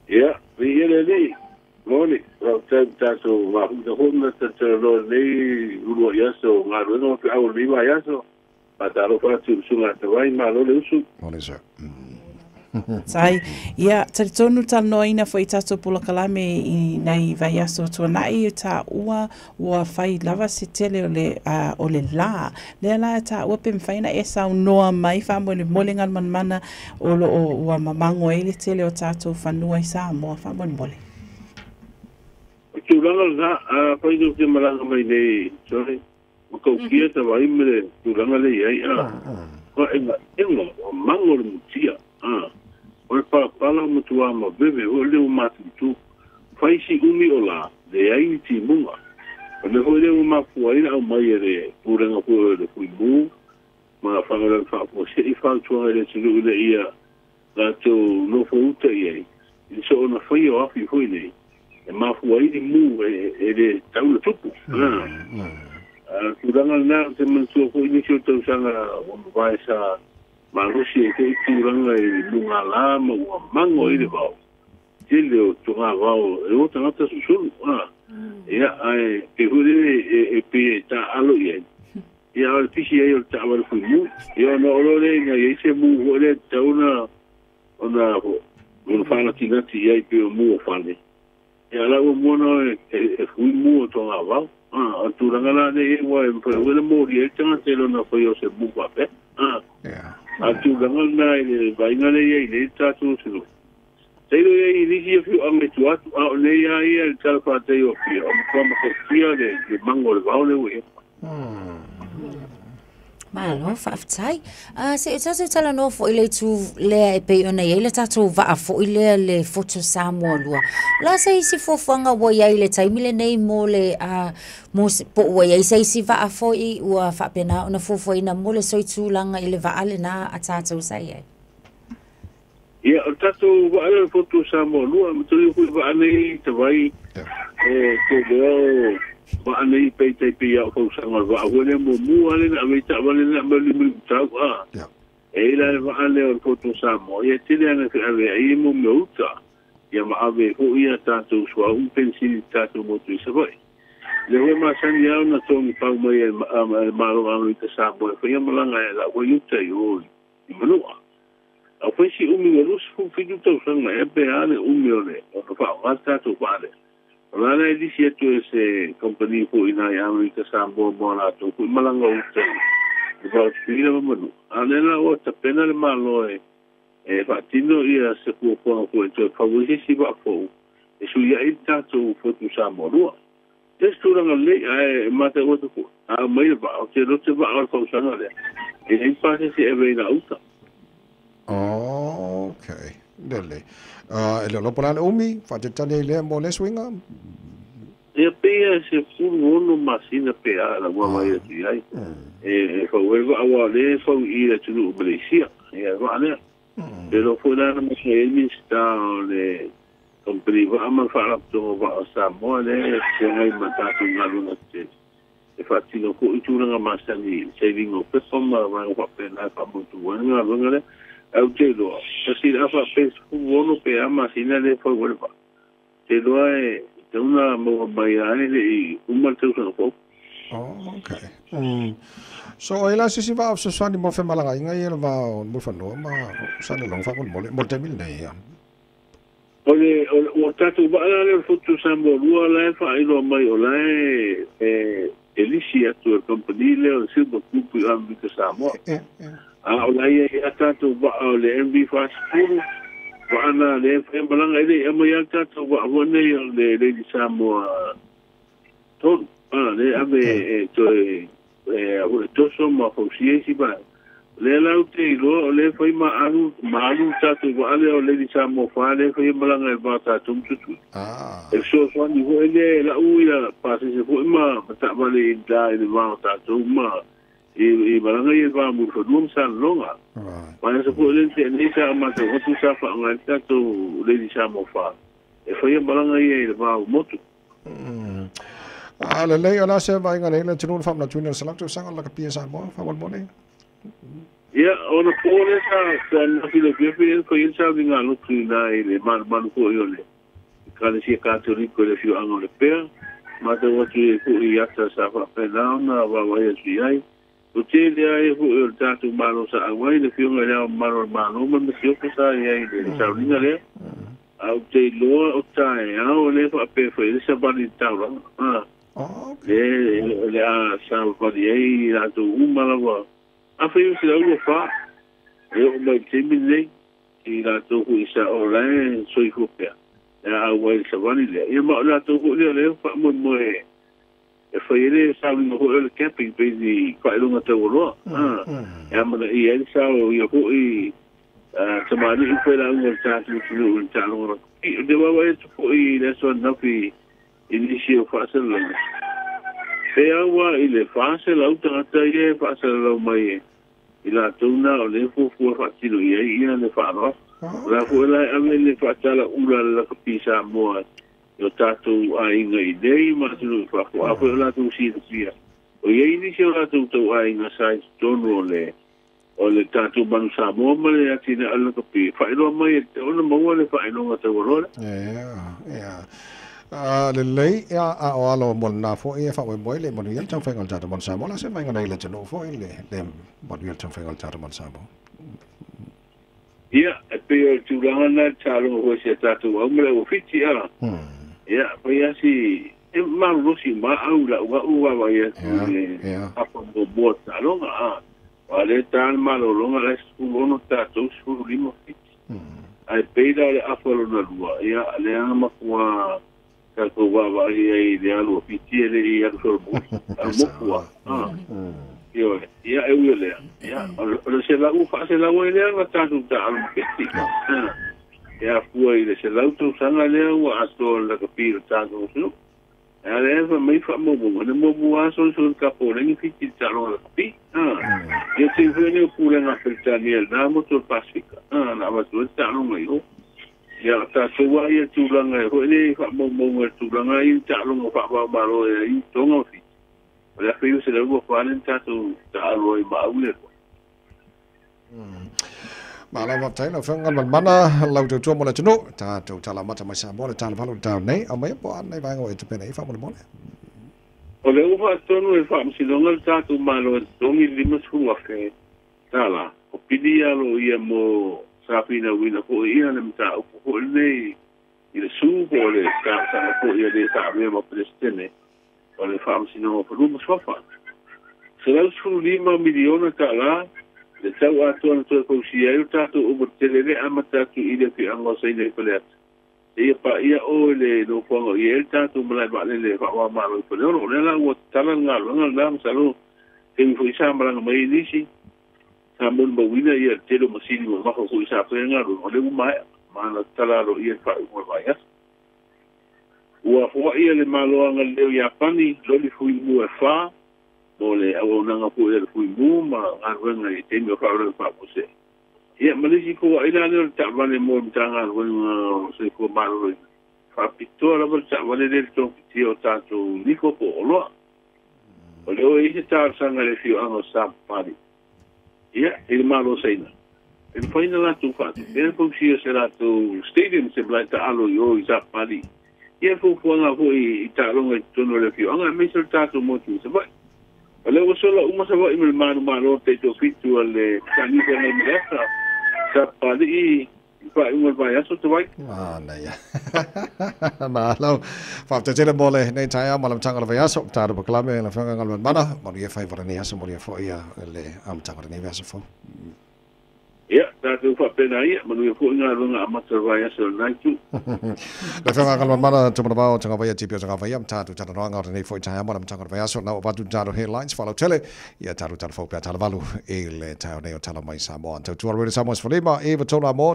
Ia, viia le Alii, moni, faafetai i le tatou mafuta foi ma talatalanoa i lenei uluai aso o galuega ma feau o lenei vaiaso. Faatalofa atu i le Susuga a Tavai, malo le usu. Morning, sir. Faafetai. Ia, talitonu talanoaina foi i tatou polokalame i nai vaiaso tuanai, taua ua fai lava se tele o le, o le la. Lea la e taua pe mafai ona e saunoa mai faamolemole Galumalemana o lo o ua mamago ai le tele o tatou fanua i Samoa faamolemole. O le tulaga lena, afai tou te malaga mai nei, sorry, matautia Tavai ma le tulaga lea e i ai, a, ua ua mago le mutia, a, o le palapala ua matua maveve foi lea ua matutu. Fai si umi o la, leai ni timuga. O le mea foi lea ua mafua ai le aumai e le Pulega foi o le Fuimu ma Faalavelave Faafuasei fautuaga i le atunuu ina ia latou nofo uta i ai i le soona faia o afi foi nei e mafua ai ni mu e le tatau ona tupu. A o le tulaga lena, ou te manatua foi nisi o tausaga ua mavae sa malosi ai foi tulaga i lugala ma ua mago ai le vao, tele o togavao e o tagata susunu. Ia, ae pei foi lele e pei e taaalo i ai. Ia, a o le pisi ai o le taavale fuimu. Ia, ona oo loa lea ina i ai se mu foi lea e tatau ona ona faanatinati i ai pei o mu o fale. Ia, la ua mua ona e fui mu o togavao. O le tulaga la lea e i ai, aua e mafai foi ona molia ai le tagata i lona faia o se mu faapea. A o le tulaga lena i le vaaiga lea e i ai nei le tatou atunuu, tailo i ai i nisi afioaga i tua atu, a o nei lava ia i le talafatai o Apia, o matua matautia le mago o le vao lea ua i ai. Malo, faafetai. Se i o tatou talanoa foi i le itu lea e pei ona i ai le tatou vaa foi lea le Foto Samoa 2. O le a se isi fuafuaga ua i ai i le taimi lenei mo le, mo se, po ua i ai se isi vaa foi ua faapena ona fuafuaina mo le soitulaga i le vaa lena a tatou sa i ai? Ia, o le tatou vaa lea o le Foto Samoa 2, manatua foi vaa nei Tavai, e tele o vaa nei pei tai pei lava o fausaga o le vaa foi lea muamua lea na ave ai taavale lea na aumai o le limalima a. E i ai la le vaa lea o le Foto Samoa, ia e tele lava ina feaveai ai mo mea uta, ia ma ave ai foi ia tatou suauu ma penisini i tatou motu i Savaii. O lea foi e masani lava ona togi pau mai e le Malo o Amerika Samoa e faia malaga e lau ai uta i o i Manua. A fai si umi ua 27 tausaga ea pe a le umi o le ona faaaoga le tatou vaa lea. O la la e lisi atu e se kamupani foi i ina i Amerika Samoa mo a latou foi malaga uta i va o Tutuila ma Manua. A o lea la ua tapena le Malo e e faatino ia se fuafuaga foi e toe fau ai se isi vaa fou e suiai le tatou Fotu Samoa 2. Se isi tulaga lelei, ae matau atu foi, a aumai le vaa, ou te iloa te vaa o le fausaga lea, e leai ni pasese e ave ai i gauta. Ok, lelei. E le o lopo la le umi, faatalitali ai lea mo lea suiga? Ia, pei lava e 16 masina pe a lau vaavaai atu i ai, e fau ai le vaa, aua o lea e fau i i le atunuu o Malaysia, ia le vaa lea. Pe iloa foi la na matua i ai Minisita o le Kamupani Vaa ma le Faalapotopotoga Vaa o Samoa lea e feagai ma tatou galuega tetele e faatino foi tulaga masani i le sailiga o pepa ma vaega faapena e faamautu ai le galuega lea. Ae ou te iloa, tasi le afa pe 16 pe a masina lea e fau ai le vaa. Ou te iloa e tatau ona maua mai lava e le i uma le tausaga fou. Oh, okay. So, o ai la se isi vaa o fesoasoani mo femalagaaiga ia i le va o Mulifanua ma Salelologa faamolemole mo le taimi lenei ia? O le, o le, ua tatou vaa la lea o le Fotu Samoa 2 la e faailoa mai o la e, e, e lisi atu e le kamupani lea o le Silver Group i Amerika Samoa. A o la e i ai a tatou vaa o le MV 40, vaa na lea e fai malaga, e le i aumai lava le tatou vaa foi nei o le Lady Samoa 3, a, lea e ave e toe e toso ma fausia isi vaega. O lea la ou te iloa o lea e fai ma alu, ma alu le tatou vaa lea o Lady Samoa 4 lea e fai malaga i le va o tatou ma Tutuila. E fesoasoani foi lea e lau ia pasese foi ma taavale i la i le va o tatou ma i malaga ia i le va o Mulifanua ma Salelologa. Vaiaso foi lea na tea nei sa matou atu sa faaaoga ai le tatou Lady Samoa 4 e faia malaga ia i le va o motu. A lelei, o le a se vaaiga lelei le atunuu na faamanatuina i le 100 tausaga o le lakapi a Samoa, faamolemole? Ia, ona po le sa na filo fia fai sa ni ngā lotu i nā i le malu ko i o le Ekalesia Katoliko le fioanga o le pea. Mātou atu e fo'i i ata sa whapena ona wawai atu i ai. O te lea e fo'i o le tātou malo sa awai le fioanga le ao malo le malo ma me sioko sa i ai le sauninga lea. Au te loa o tae au le whapea fai le sabani tauranga. Le a sa whapari ai rātou umalawa. A whai o se lau wha, e o mai timi nei, i rātou hui sa o lai soifua pea. E a wai sa wani lea. Ia ma o rātou hui lea lea wha moe moe e whai ele sa winga hui o le camping pe ni whaelunga tau aloa. E amana i ele sa o ia hui tamani i whai la unga le tātou tunu o le tālonga rako. I o te wawa e tu hui i le asoa napi i nisi o whaasalanga. Te aua i le whaasalau tangata i e whaasalau mai e. I la tūna o le fufua whaatino i ai ia le whaanoa. La fua lai ame le whaatala ula le laka pisa moa i o tātou ainga i nei mātunu i whako. A fua o lātou sina pia. O iei nisi o lātou tau ainga sai tonu o le tātou manu Samoa ma le atina a laka pi. Whaeroa mai e te ona maua le whaeroa tau aroa. Ia. Le lei ia a o alo mo na fo e fa mo le mo ni tau whainga tātou mon Samoa la se whainga nei le tanu fo le mo ni tau whainga tātou mon Samoa. Ia e pe o tūranga nā tālonga hoi se tātou au mele o whiti ara. Ia pai asi e marurosi ma au la ua ua wa ia le apa mo mo tālonga a. Wa le tāna malolonga le skulu ono tātou skulu lima whiti. Ai peida le apa lona lua ia le anga makua tātou wawa ai ai le alu o whiti e le i alu solo mui, alu mokua. Ia e uia lea. Ia, o le se lau, wha se lau ai lea nga tātou tā alu maketi. Ia fua i le se lau tau sanga lea ua atoa le lakapi o tātou sunu. Ia lea fa mai wha momonga, ne momu aso i solo kapo lengi whiti tā longa lakapi. Ia te whene o pūlenga Peretania nā moto Pasifika. Nā watu e tā longa i ho. Ia tātou ai e tūranga e hoi nei wha tūranga i tālonga wha maro e i tonga whiti. O lea whiu se laua whanen tātou tālo i maau le koa. Ma lau waptai lau whangan mana lau tau tua mo le tunu tātou tala mata mai Samoa le tāla palu tāu nei au mai po anei vaenga o e te pene i wha mole mole. O le uwa tonu e wha msilonga le tātou malo e tongi lima suru tāla. O pili alo ia mo Safina wina ko ia le mta ko nei i le su ko le ka ko ia le sa me ma presidente o le faamasinoga o Fanua ma Suafa. 115 miliona tālā le tau atoa na toe fausia ai o tātou o tele le amata atu i le fiaga o saina i Faleata. Ia pa ia o le nofoaga o i ai le tātou malae vaalele faavāmalo i Faleolo. O lea la ua tatala le galuega lenā masalo taimi fo'i sa malaga mai ai nisi sa molimauina ia le tele o masini mamafa fo'i sa faia galuega o le ua maea ma na tatala alo ia le faaiuga o le vaiaso. Ua foaia le maloaga leo Iapani loli fuimu e whā mo le auaunaga fo'i a le fuimu ma galuega i taimi o faalavelave faafuasei. Ia ma le isi foaʻi la lea o le taavale mo le Matagaluega o Soifua Maloloina. Faapitoa lava le taavale lea le togafitia o tatou niko po o oloa. O le o e i se talosaga i le afioaga o Sapapali. Ia, i le Malo Saina. E mafai na latou faatupea fausia se latou stadium se malae taalo i o i Sapapali. Ia fuafuaga fo'i i taaloga i totonu o le afioaga aemaise o le tatou motu i Savaʻi. O le ua sola uma Savaʻi ma le manumalo taitofitu a le Kanisa nei Maleata. Sapapali'i i faaiuga o le vaiaso tavai. Manaia. Malo. Faafetai mo le nei taeao ma le amataga o le vaiaso. Tatou pakalame le afioga Galumalemana. Manuia fai lenei aso manuia fo'i le amataga o lenei vaiaso fou. Ia, tātou faapena ia, manuia fo'i galuega amata o le vaiaso o lenā itu. Le afioga Galumalemana Tumanavao Tagavaia Tipi o Tagavaia, tatou talanoaga o lenei fo'i taeao ma le amataga o le vaiaso. Na ua avatu tatou headlines faalautele ia tatou talafou pea talavalu i le taeao nei o Tala Mai Samoa. Tautua Radio Samoa 15 i vatona mo.